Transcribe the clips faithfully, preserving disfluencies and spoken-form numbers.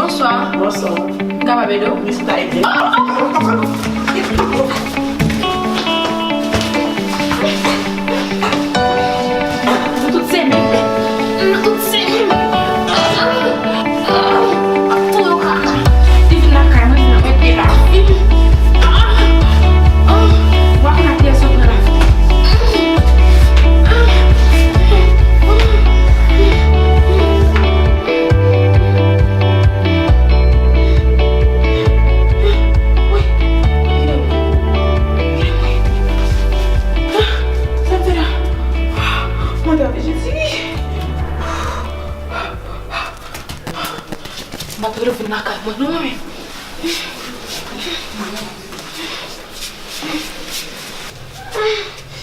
Bonswa. Bonswa. M kapab ede w? Wi, si w ta ede m. Nou tout se menm. Nou tout se menm. M ap touye w kaka. Li vin lakay mwen, vin ap mete lavi m. W ap mete sot nan lavi m. Wi. Sa m fè la? Mwen pa vle Jezi. M pa t vle vin lakay mwen non, mwen menm.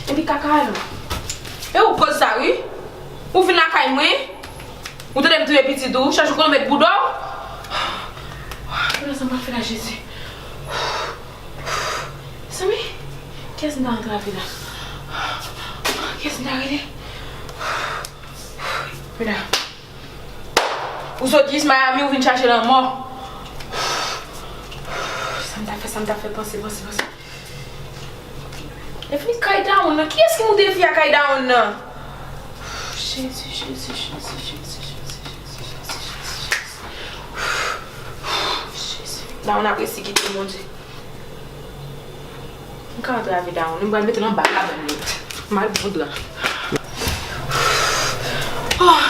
Epi kaka a non. E ou k koz sa wi. Ou vin lakay mwen. Ou tande m touye pitit ou. Chak jou konnen w met bouda w. Kounye a sa m pral fè la Jezi. Mezanmi, kiyès m ta antrave la? Kiyès m ta rele? Mira. Ou sot jis Miami, ou vin chache lanmò. Sa m ta fè, sa m ta fè, panse, panse, panse. E vini kay Dawonn nan. Kiyès ki moute fi a kay Dawonn nan? Jezi, Jezi, Jezi. Dawonn ap resi kite Bondye. M ka antrave Dawonn, m pral mete l anba kabann li. M al pran dra. Ah!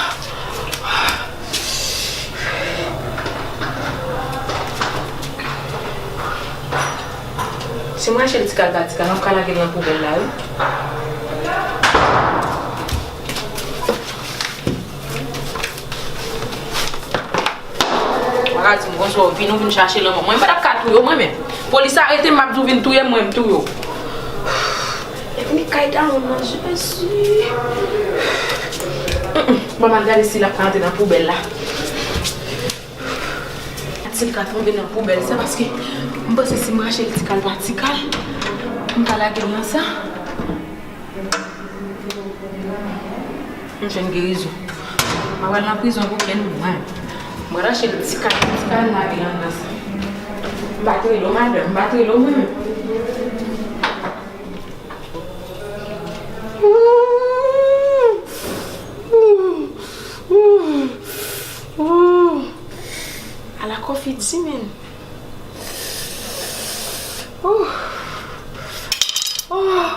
Si m rache l ti kal pa ti kal, m ap ka lage l nan poubèl la, wi. Mwen ka di m konsa, w vin, ou vin chache lanmò. Mwen, m pa t ap ka touye w, mwen menm. Polis arete m, m ap di w vin touye m, mwen, m touye w. Epi ni kay Dawonn nan, Jezi. Mm, mm. Bon, m al gade si l ap ka antre nan poubèl la. Si l ka tonbe nan poubèl sa, paske m panse si m rache l ti kal pa ti kal, m ka lage l nan sa. M jwenn gerizon. M pa pral nan prizon pou kenn moun. M pral rache l ti kal pa ti kal, lage l anndan sa. M pa t rele w, madanm, m pa t rele w, mwen menm. Ala kòfidin, menn. Oh. Oh.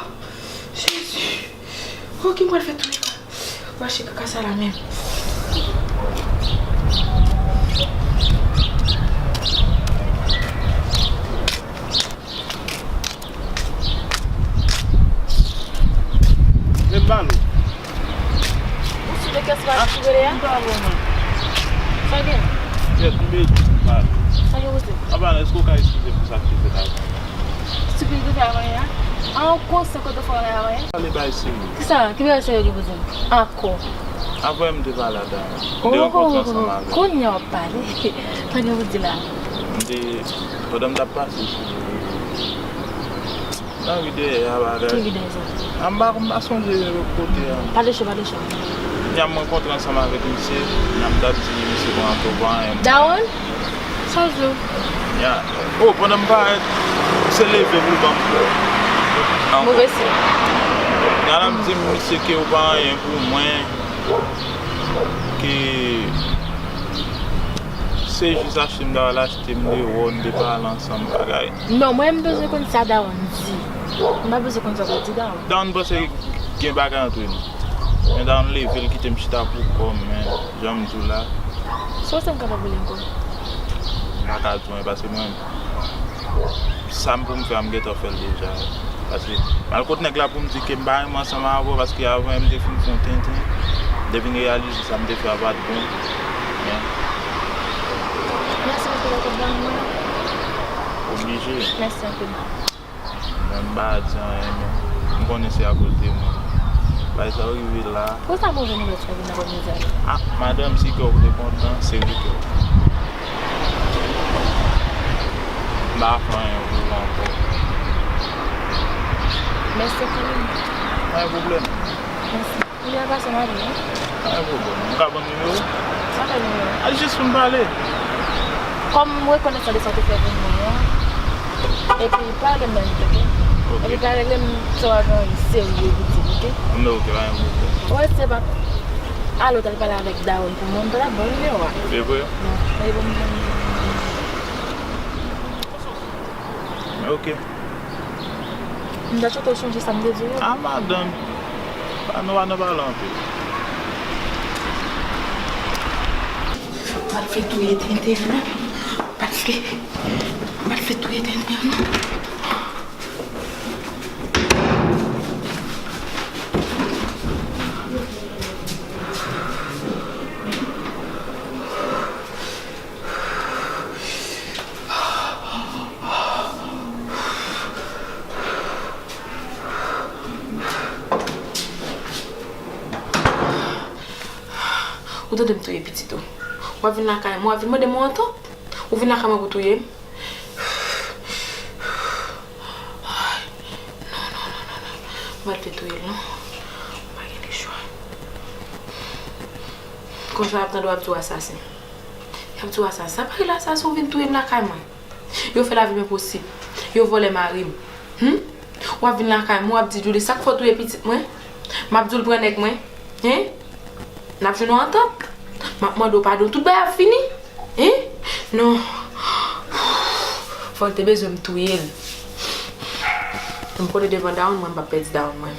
Jezi. Oh, ki m pral fè touye ka-, rache kaka sa la menm. Men bal ou. Ou sou de kès pa ki rele a? Sa gen? Kèt, m pedi mal. Sa gen poze? Apa, èske w ka eskize m pou sa ki te fèt avan yè? Sa ki te fèt avan yè? Ankò, se kote fò la avan yè? Pale bay serye. Kisa? Ki bagay serye ki poze? Ankò. Avan yè m te pale a Dawonn. M te rankontre ansanm avè l. Kounye a w ap pale. Sa gen pou di la? M te, pandan m t ap pase sou Nan ri dèyè a bagay. Ki ri dèyè sa? A m pa, m pa sonje lòt kote a. Pale cho, pale cho. Nya m rankontre ansanm avèk misye, nya m t ap di misye konn atò pa anyen. Dawonn? Sa w di w? Nya, oh, pandan m parèt, misye leve pou l ban m flè. Ankò. Move siy. Nya la m di misye ke ou pa anyen pou mwen. Ke se jis achte m ta al achte m de wò, n te pale ansanm bagay. Non, mwen m bezwen konn sa Dawonn di. M pa bezwen konn sa w di Dawonn. Dawonn panse gen bagay antre nou. Men Dawonn leve l kite m chita pou kò m, men jan m di w la. Sa w sanm kapab rele ankò? M pa ka di w anyen paske mwen Sa m pou m fè a, m gentan fè l deja. Paske m al kot nèg la pou m di ke m pa renmen ansanm avè w, paske avan yè m te fin fè yon tenten, m te vin reyalize sa m te fè a pa t bon. Men Mèsi paske w te konprann mwen. Oblije. Mèsi anpil. Mwen m pa di anyen, men m konnen se akoz de mwen. Bagay sa yo rive la. Poukisa move nouvèl sa vin nan premye zè a? Ah, madanm, si kè w te kontan, se vre ke m pa fè anyen pou ou ankò. Mèsi kanmenm. Pa gen pwoblèm. Mèsi. Ou byen pase maten, wi. Pa gen pwoblèm. M ka ban nimewo w? Sa fè nimewo? A, jis pou n pale. Kòm rekonesan de sa w te fè pou mwen an, epi pa rele m nan nit, oke? Epi pa rele m si w ap gen yon serye pou di m, oke? Anben, oke, pa gen pwoblèm. Ou rete pa al otèl pale avèk Darren pou mwen, m pa t ap ba w nimewo a. Se vre? Non, pa gen pwoblèm. Men oke. M ta chante w sonje sa m te di w yo. A madanm, pa nou pa nan pale anpil. Fòk m al fè touye tenten an non. M al fè, m al fè touye tenten an non. Ou tande m touye pitit ou. W ap vin lakay mwen, w ap vin mande mwen antant. Ou vin lakay mwen pou touye m. Ay, non, non, non, non, non. M pa t vle touye l, non. M pa gen lechwa. Konsa, y ap tande w ap di w asasen. Y ap di w asasen. Sa pa rele asasen, ou vin touye m lakay mwen. Yo fè lavi m enposib. Yo vòlè mari m. Hum? W ap vin lakay mwen, w ap di Djoulie, sa k fè w touye pitit mwen? M ap di w l pran nèg mwen. Hein? N ap jwenn yon antant. M ap mande w padon. Tout bagay ap fini. Hein? Non. Fò l te bezwen m touye l. M konnen devan Darren mwen, m p ap pèdi Darren mwen.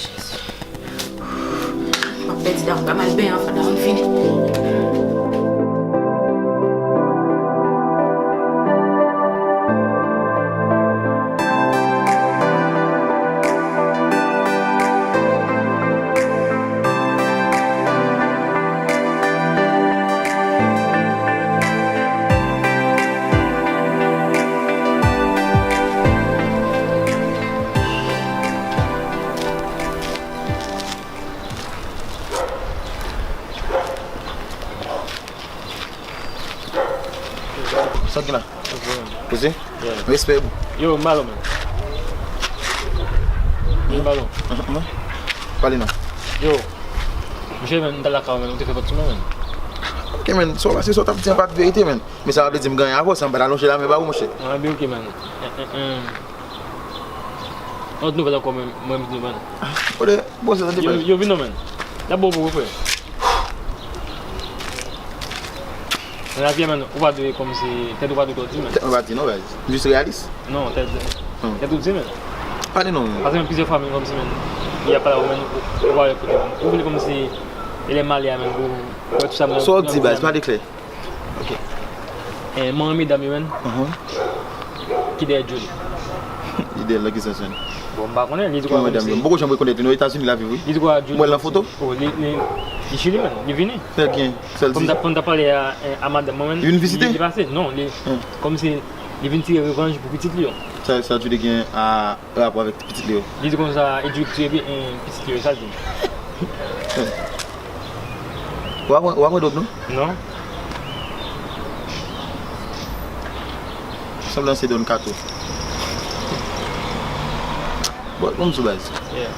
Jezi. M ap pèdi Darren, m pa mal benyen anvan Darren vini. Sa k gen la? Poze? Respè, bro. Yo, m ba l, man. M ba l. Pale non. Yo, mesye, man, m t al lakay ou, man, ou te fè fòt sou mwen, man. Ok, man, sa w pase, sa w t ap di an pa t verite, man. Men sa pa vle di m gen anyen avè w, sa m pa t alonje lamen ba ou, monchè. An, byen, ok, man. An, an, an. Yon lòt nouvèl ankò, mwen, mwen, m di nou, man. Ah, kòde, bon, se tande, yo, man. Yo vin non, man. N ap bon pou ou, frè. Nan lavi a, man, ou pa dwe kòmsi, tèt ou pa dwe kò di, man. Tèt mwen pa di non, baz. M jis reyalis. Non, tèt, hmm, tèt ou di, man. Pale non, man. Paske, man, plizyè fwa, man, kòmsi, man, y ap pale avè w, man, ou, ou pa wè kote, man. Ou vle kòmsi, e lè m ale a, man, pou, pou wè tout sa, man. Sa w ap di, baz, pale klè. Ok. Eh, manman medam yo, man. Ki dèyè Djoulie? Li dèyè l nan ki sans, man? Bon, m pa konnen, li di ki manman medam yo? M poko janm rekonèt li non, Etazini l ap viv, wi. Li di kwa Djoulie? M wè l nan foto. Oh, li, li, li Chili, man. Li vini. Trè byen. Sa l di? Fò m t ap, fò m t ap pale a, eh, a madanm mwen, man. Li vin vizite? Li, li pase. Non, li, kòmsi, li vin tire revanj pou pitit li yo. Sa, sa Djoulie gen a rapò avèk pitit li yo? Li di konsa, e Djoulie ki touye pi, eh, pitit li yo, sa l di. Ou ap pran, ou ap pran dwòg, non? Non. Sanble se Don Kato. Bon, bon, m sou baz. Yeah.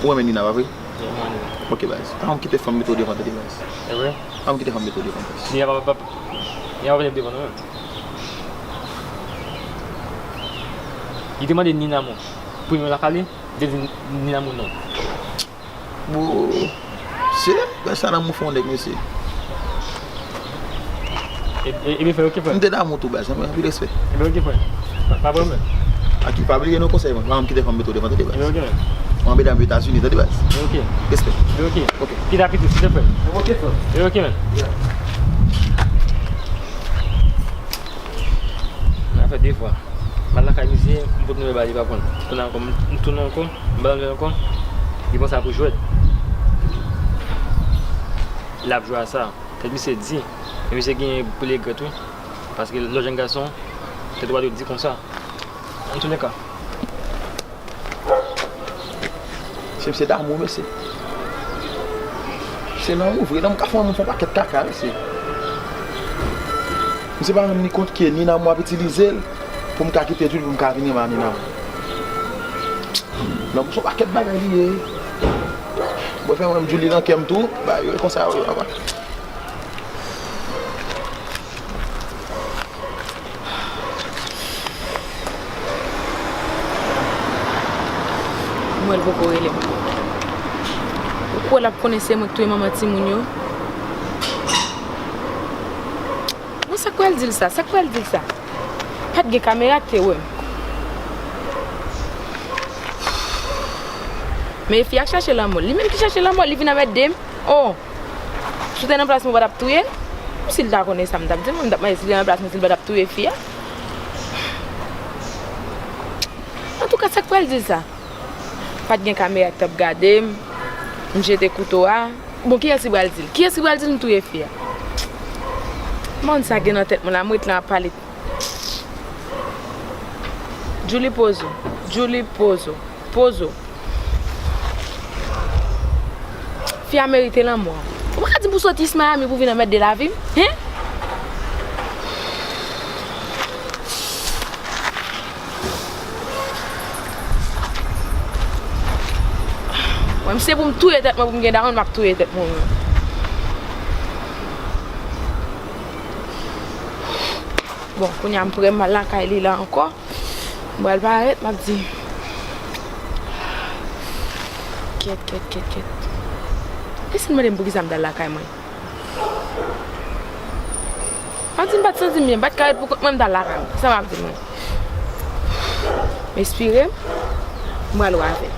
Ou renmen Nina, pa vre? Yeah, m renmen Nina. Ok, baz. Pa janm kite fanm mete w devan, tande, baz. E vre? Pa janm kite fanm mete w devan, baz. Nina pa, pa, Nina pa vle devan, non, menm. Li te mande Nina mwen. Premye lakay li, li te di Nina mwen non. Bon, se, baz, sa lanmou fè w nèg, mesye. E, e, ebyen, frè, ok, frè. M te damou tou, baz, anpil respè. Ebyen, ok, frè. Pa, pa pwoblèm. Aki, pa bliye non konsèy mwen. Pa janm kite fanm mete w devan, tande, baz. Ebyen, ok, frè. Mwen, medam Etazini, tande, baz. Ebyen, ok. Respè. Ebyen, ok. Ok. Kite apeti, silvouplè. Ok, frè. Ebyen, ok, man. Yeah. Sa fè de fwa. M al lakay misye, m pote nouvèl ba li, li pa pran. M tounen ankò, m, m tounen ankò, m ba l nouvèl ankò. Li pran sa pou jwèt. L ap jwe a sa. Tèt misye di. E misye gen pou l regrèt, wi. Paske lòt jèn gason, tèt ou pa dwe di konsa. Antouleka. Se misye damou, mesye. Se lanmou vre. Lanmou ka fè yon moun fè yon pakèt kaka, mesye. Misye pa menm ni kont ke ni nan mwen ap itilize l pou m ka kite Djoulie pou m ka vin renmen a ni nan mwen. Lanmou se yon pakèt bagay li ye. Mwen fè mwen Djoulie nan kè m tou, bagay yo e konsa yo ye, papa. Mwen, l poko rele m. Ou kwè l ap konnen se mwen k touye manman timoun yo? Bon, sa k pral di l sa? Sa k pral di l sa? Pa t gen kamera ki te wè m. Men fi a k chache lanmò. Li menm ki chache lanmò, li vin anmède m. Oh! Si w te nan plas mwen, w pa t ap touye l? Si l ta konnen sa m t ap di l, mwen m t ap mande si l te nan plas mwen, si l pa t ap touye fi a. Antouka, sa k pral di l sa? Pa t gen kamera ki t ap gade m. M jete kouto a. Bon, kiyès ki pral di l? Kiyès ki pral di l m touye fi a? Moun sa gen nan tèt mwen la, m ret la ap pale. Djouly, poze w. Djouly, poze w. Poze w. Fi a merite lanmò. Ou pa ka di m pou soti East Miami pou vin anmède lavi m, hen? Mwen, si se pou m touye tèt mwen, pou m gen dawonn, m ap touye tèt mwen, mwen. Bon, kounye a m prè, m al lakay li la ankò. M pral parèt, m ap di. Kèt, kèt, kèt, kèt. E si l mande m poukisa m t al lakay mwen? M ap di m pa t santi m byen, m pa t ka ret pou kont mwen, m t al lakay mwen. Sa m ap di mwen? M espire m, m pral wè avè l.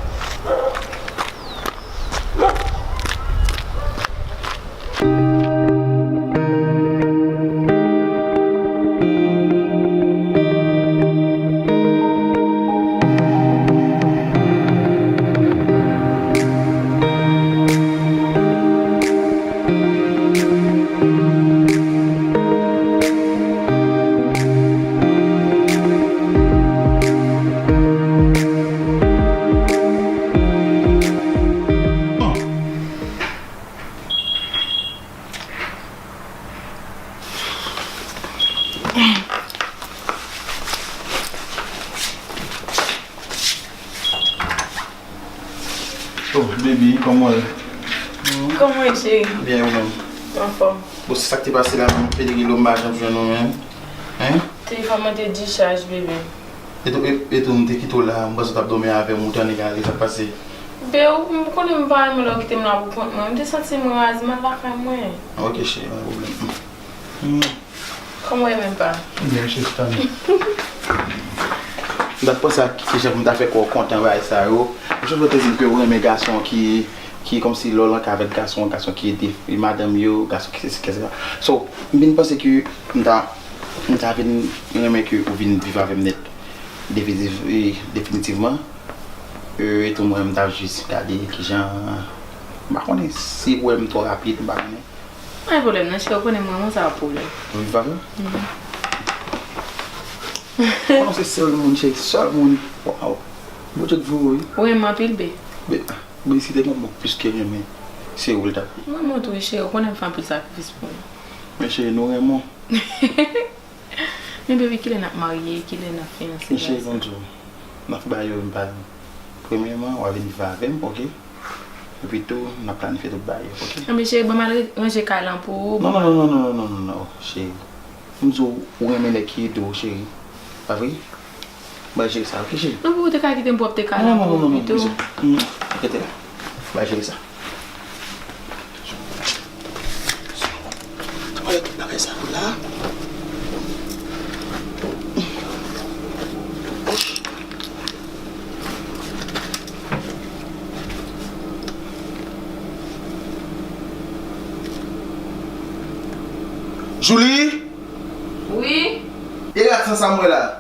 Oh, baby, kòman w ye? Kòman w ye, cheri? Byen, ou menm? Anfòm. Bon, se sa k te pase la menm, Pedrilo, m pa janm jwenn ou menm. Hein? Telefòn mwen te dichaj, bebe. E tou, e, e tou, m te kite w la, m panse w t ap dòmi avè m, ou t annik ale, sa k pase? Be, ou konnen m pa renmen lè w kite m la pou kont mwen. M te santi m raz, m al lakay mwen. Ok, cheri, pa gen pwoblèm. Hmm. Kòman w ye menm, pa? Byen, cheri, tann. M t ap panse a ki jan pou m ta fè kò w kontan bagay sa yo. M sonje w te di m ke w renmen gason ki, ki kòmsi lè w nan kay avèk gason, gason ki ede madanm yo, gason ki sesi, ki sela. So, m vin panse ke m ta M ta vin renmen ke ou vin viv avè m nèt definitiv-, e, definitivman. E, etou mwen, m ta jis gade kijan, m pa konnen si ou wè m twò rapid, m pa konnen. Pa gen pwoblèm non, cheri, ou konnen m renmen w, sa pa pwoblèm. Ou viv avè m? Mhm. Ou konnen se sèl moun, cheri, sèl moun. Waw. Bondye k voye w, wi. Ou renmen m anpil, be? Be, be, si te gen yon moun plis ke renmen, se ou l t ap ye. Mwen, mwen tou, cheri, ou konnen m fè anpil sakrifis pou ou. Men cheri, nou renmen w. Men baby, kilè n ap marye, kilè n ap fiyanse? Cheri, bagay sa? Bon, m di w, n ap ba yo m pa. Premyèman, w a vin viv avè m, ok? Epi tou, n ap planifye tout bagay yo, ok? Anben cheri, ban m al re-, ranje kay lan pou ou. Non, non, non, cheri. M di w, ou renmen nèg ki ede w, cheri. Pa vre? Bay cheri sa, ok, cheri? Non, pou ou te ka kite m pwòpte kay lan pou ou pito. Non, non, non, non, non, non. Rete la. Bay cheri sa. Mwen tout bagay sa pou la. Julie? Wi? E rat san sa m wè la?